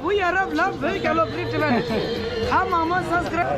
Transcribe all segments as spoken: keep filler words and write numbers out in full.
བུ་ཡ་རབས་ལབ་བོད་རྒྱལ་ལོ་free Tibet། ཁ་མང་མང་subscribe།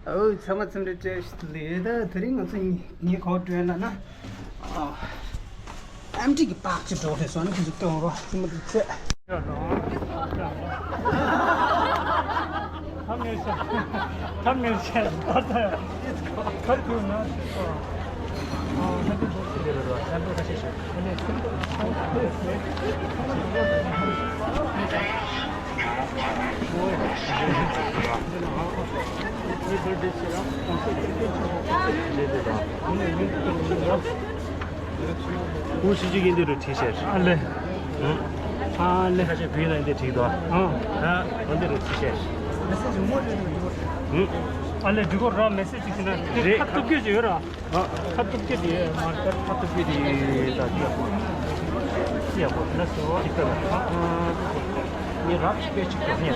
ཨོ་ཚང་མ་འཚམས་འདྲི་བཀྲ་ཤིས་བདེ་ལེགས། ད་དེ་རིང་ང་ཚོ་ངའི་གོ་སྒྲོན་ལ་ན། ཨ་ཨེམ་ཊི་གི་པཱག་ཅིག་འགྲོ་རེད་སོང་ནི་ཁྱེད་ཚོ་སྟོན་རོགས་ཅི་མ་འདུག་ཚེ། ཀུ་ཤུ་ཅིག་ཡིན་དུས་རུ་ཁྲིད་ཤར། ཨ་ལེ། ཨ་ལེ། ཁ་ཤས་བུའི་ནང་འདི་ཁྲིད་དོ། ཨ་འདི་རུ་ཁྲིད་ཤར། ཨ་ལེ། འདི་གོ་ར་མེ་སེ་ཇི་ཅིག་ན་རེད། ཁ་ཐུག་གི་ཅིག་ཡོད་ར། ཁ་ཐུག་གི་དེ་མར་ཁ་ཐུག་གི་དེ་ད་ཅི་ཡག་པོ། ཅི་ཡག་པོ་ལ་སོ་ཅི་ཀ་ལ། ངས་རབ་ཅིག་པེ་ཅིག་ཏུ་ཉེ།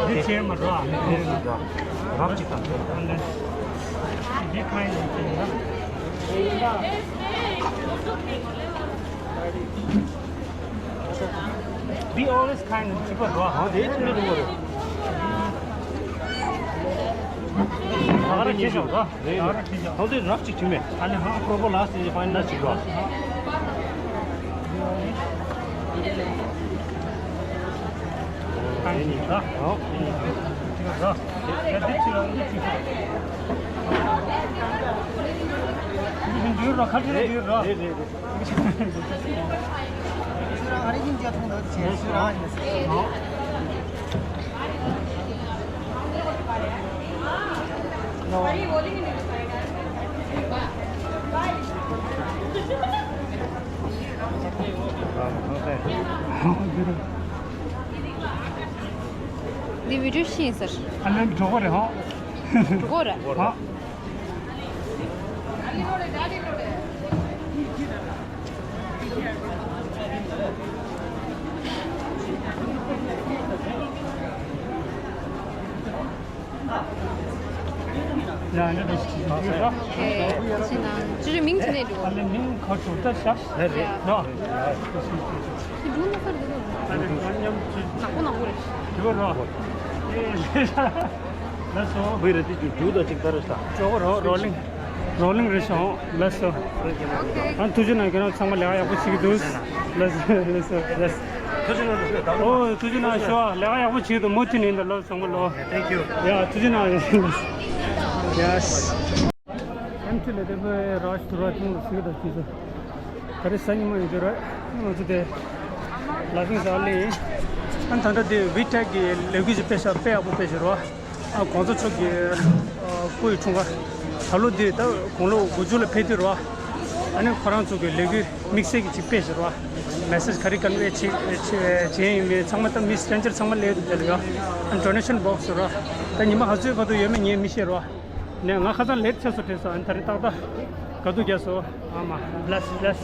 འདི་ཆེན་མ་ར། རབ་ཅིག་དང་། འདི་ཁ་ཡིན་ཅིག་ཡིན་ན། Be honest kind of people ར། ཨ་དེ་ཅི་མི་འདུག་ར། ད་ག་ར་ཁྱེར་ཤོག་ར། རེད། ད་ག་ར་ཁྱེར་ཤོག་ཧང་དེ་རབ་ཅིག་བྱུང་མེད། ཨ་ནི་ཧང་པོ་པོ་ལ་སི་ཕ་ན་ཅིག་ར། ཨ་ནི་ར། ཨོ། ར། ཡ་འདི་ཅི་ར་འདི་ཅི་ར། འདི་འདི་ར་ཁ་ཅི་ར་འདི་ར། རེད་རེད་རེད། འདི་བི་ཌིའོ་ཤེས་ཟེར། ཨ་ནི་འགྲོ་གི་རེད་ཧོ། འགྲོ་གི་རེད། ཧོ། ཡ་འདི་འདྲ་ཞིག་ཨེ། ཅི་ན་ཅི་རེད་མིང་ཅི་ནས་འགྲོ། ཨ་ནི་མིང་ཁ་ཆུ་ད་ཤ་རེད་ནོ། ཁྱི་འབྲུ་ནག་པོ་ནག་པོ་རེད། འགྲོ་རོགས། ལགས་སོ། བུ་རེད་དེ་ཅུ་ཅུ་དང་གཅིག་ལྟར་རེད་ཤག་ཇོ་བོ་རོ་རོ་ལིང་། རོ་ལིང་རེད་ཤག་ལགས་སོ། ཨ་ཐུགས་རྗེ་གནང་། ཁྱེད་རང་ཚང་མ་ལས་ཀ་ཡག་པོ་བྱེད་ཀྱི་འདུག་ལགས་སོ་ལགས་སོ་ལགས་སོ། ཐུགས་རྗེ་གནང་། ཨོ་ཐུགས་རྗེ་གནང་ཞུ་བ། ལས་ཀ་ཡག་པོ་བྱེད་ཀྱི་འདུག་མུ་མཐུད་ནས་ཡིན་ད་ལོ་བཟང་པོ་ལོ། Thank you. ཡ་ཐུགས་རྗེ་གནང་། ཡ་ཨེམ་ཊི་ལས་དེ་བོད་ར་ཤུ་ར་ཐུང་ལ་ཟིག་ད་ཅི་ཟེར། ད་རེས་གཟའ་ཉི་མ་ཡིན་རྒྱུ་རེད། ང་ཚོ་དེ་ལ་ཕིང་ཟ་ལེ་ཡིན། ཨ་ད་ལྟ་དེ་ཝི་ཊེག་གི་ལས་འགུལ་ཞིག་སྤེལ་ཤག་དཔེ་ཡག་པོ་སྤེལ་ཞིག་རོ། ཨ་གོང་ས་མཆོག་གི་ཨ་སྐུ་ཡི་འཁྲུངས་སྐར་ད་ལོ་འདི་ད་དགུང་ལོ་དགུ་བཅུ་ལ་ཕེབས་དུས་རོ། ཨ་ནི་ཁོ་རང་ཚོ་གི་ལས་འགུལ་དམིགས་བསལ་གྱི་ཅིག་སྤེལ་ཞིག་རོ། མེ་སེ་ཇི་ག་རེ་ག་རེ་བྱེད་བྱེད་བྱེད་ཡིན་མིན་ཚང་མ་ད་མི་སི་ཊེན་ཇར་ཚང་མ་སླེབས་འདུག་དེ་ལ་ཡོ། ཨ་ཌོ་ནེ་ཤན་བོག་སི་རོ། ད་ཉི་མ་ག་ཚོད་བར་དུ་ཡོད་མེད་ངས་མི་ཤེས་རོ། ནས་ང་ཁ་སང་ལེཊ་ཆགས་སོང་དྲན་སོང་། ཨ་ནི་ད་རེས་ཏག་ཏག་དགའ་སྡུག་རྒྱག་སོང་། ཨ་མ་བླས་བླས།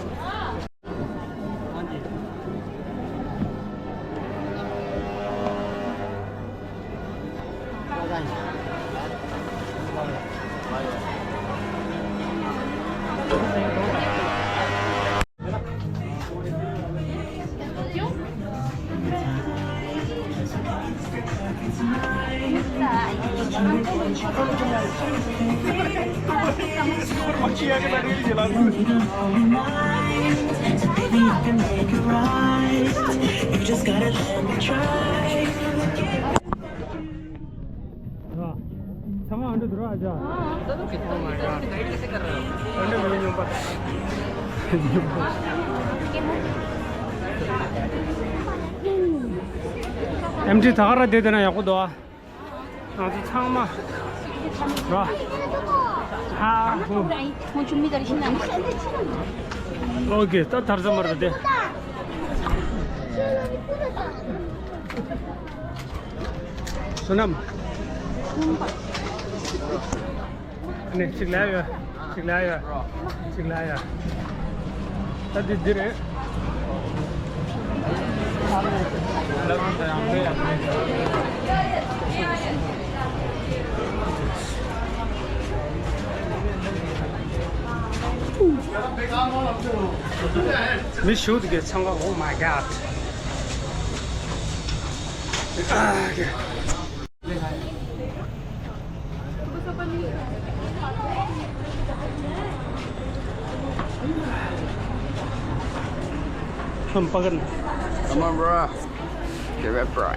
ཚང་མ་ཨ་འདྲ་འདུག་ར་ཨ་ཅག Oh my god. ཨ་འདྲ་མི་སྙོམས་པ། ཨེམ་ཊི་ད་ག་ར་བསྡད་བསྡད་ན་ཡག་པོ་འདུག་ཨ། ང་ཚོ་ཚང་མ་ར། ཧ་ཧུ། ཨོ་ཀེ་ད་ཐར་ས་མ་རེད་དེ། བསོད་ནམས། ནས་གཅིག་ལ་ཡོད། གཅིག་ལ་ཡོད། གཅིག་ལ་ཡོད། ད་འདི་འདི་རེད། མི་ཞུགས་དགེ་ཚང་ག Oh my god. Come on, bro. Give it, bro.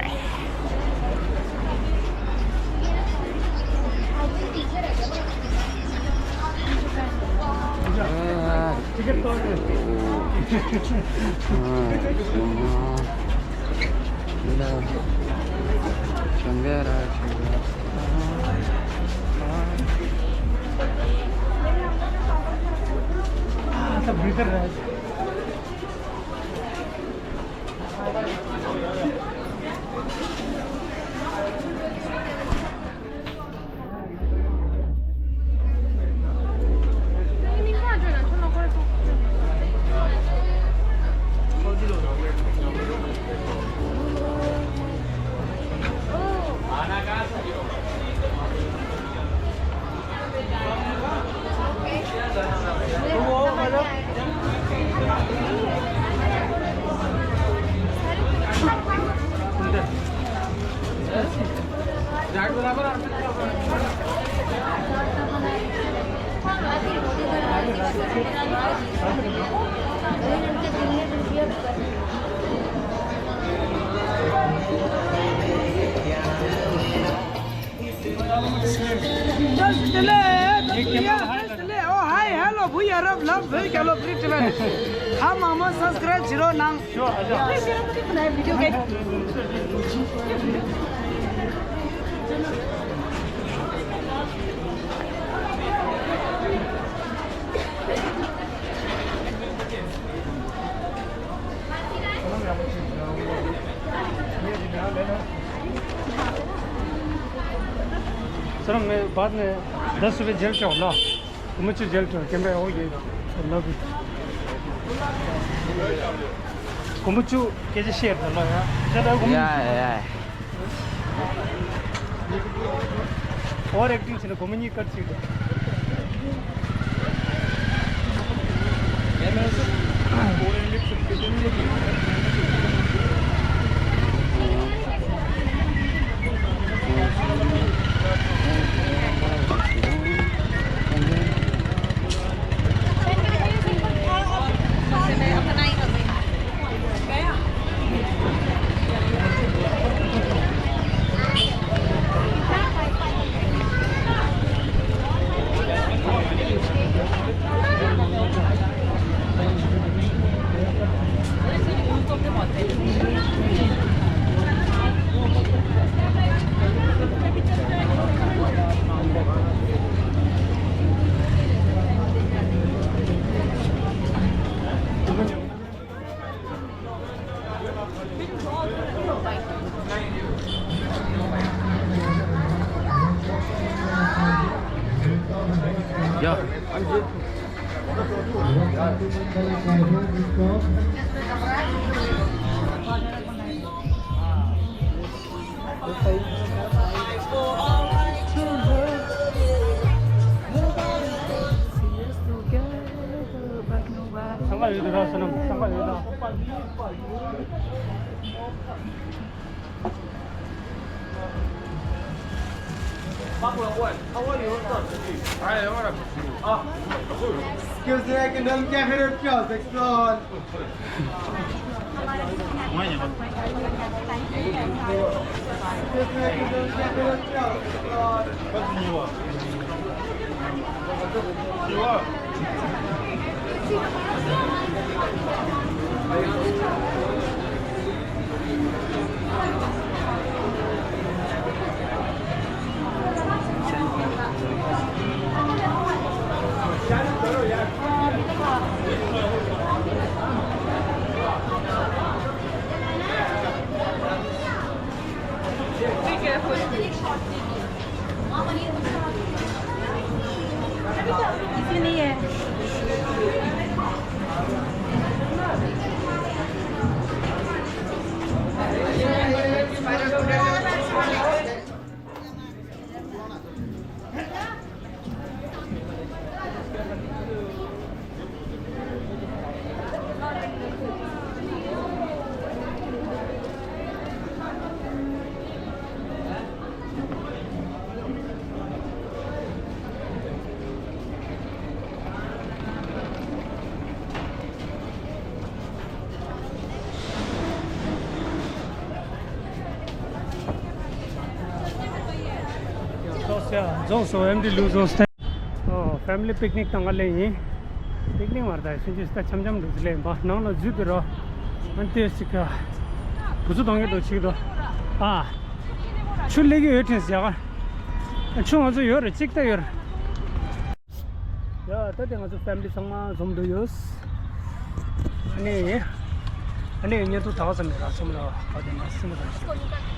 Oh, hi, hello, བུ་ཡ་རབས་ལབ་བོད་རྒྱལ་ལོ་free Tibet. ཧ་མ་མ་subscribe བྱེད་རོགས་གནང་། सर, मैं बाद में दस रुपये जेल के होला। कुमुचु जेल के कैमरा हो ये। Love you. कुमुचु के जे शेयर कर लो यार। चलो, कुमुचु। या, या, या। Over acting से ना, गोमनी cut seat. ཡ། Excuse me, I can help you here, please. Explore. ཡ་རྫོགས་སོང་། ཨེམ་ཌི་ལུ་རྫོགས་སྟེ། ཨོ་ཕེ་མི་ལི་པིག་ནིག་བཏང་ག་ལེན་ཡིན། པིག་ནིག་མ་རེད་ད། ཕྱིན་ཆད་ད་འཆམ་འཆམ་འདུག་ལེན་པ། ནང་ལ་འཛུལ་དུ་རོ། ཨན་ཏེ་ཅིག་ག་བུ་ཚོ་གཏོང་གི་འདུག་ཅིག་འདུག་ཨ་ཆུ་ལེགས་ཀྱི་ཡོད་དྲན་ཟེར་ག་ཆུ་ང་ཚོ་ཡོད་རེད། གཅིག་ད་ཡོད་རེད། ཡ་ད་དེ་ང་ཚོ་ཕེ་མི་ལི་ཚང་མ་འཛོམས་འདུག་ཡོད། ཨ་ནི་ཨ་ནི་བརྙན་ཐུང་ད་ག་ཙམ་རེད་ར། ཚང་མ་ལ་བ་དེ་མ་སིང་ག་ཙམ་ཞིག